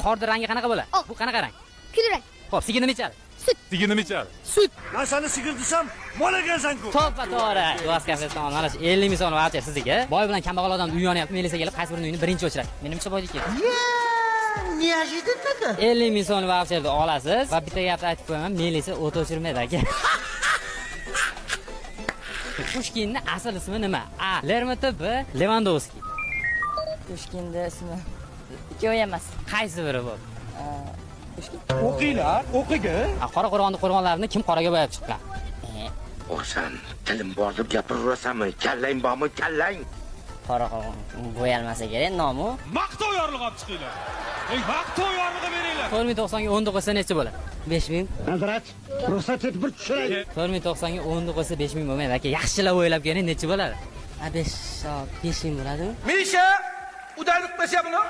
Qorni rangi qanaqa bo'ladi? Oq. Bu qanaqa rang? Kulrang. Xo'p, sigir nima ichadi? Sigir nima ichadi? Man seni sigir desam, mol ekansan-ku. To'ppa to'g'ri. Duvas kafesi tomonidan mana shu 50 ming so'm voucher sizniki. Boy bilan kambag'al odam uy yonyapti, militsiya kelib qaysi birini uyini birinchi o'chiradi? Menimcha boyniki. Неожиданно. 50 ming so'm voucherni olasiz va bitta gapni aytib qo'yaman, militsiya o't o'chirmaydi aka. Pushkinni asl ismi nima? A. Lermontov, B. Levandovskiy. Pushkinni ismi ikkovi emas. Qaysi biri bu? Pushkin. O'qinglar, o'qigin. A, Qora qo'rg'onni qo'rg'onlarini kim qoraga bo'yab chiqqan? O'san, tilim bor deb gapiraverasanmi? Kallang bormi, kallang? Qora qo'rg'on bo'yalmasa kerak nomi. Maqtov yorlig'i olib chiqinglar. Ey, maqtov yorlig'i beringlar. 4090 ga 10 ni qo'shsa necha bo'ladi? 5000. Nazrat, ruxsat et bir tushiray. 4090 ga 10 ni qo'shsa 5000 bo'lmaydi aka. Yaxshilab o'ylab keling, necha bo'ladi? A 5 5000 bo'ladimi? Misha, ударить по bunu.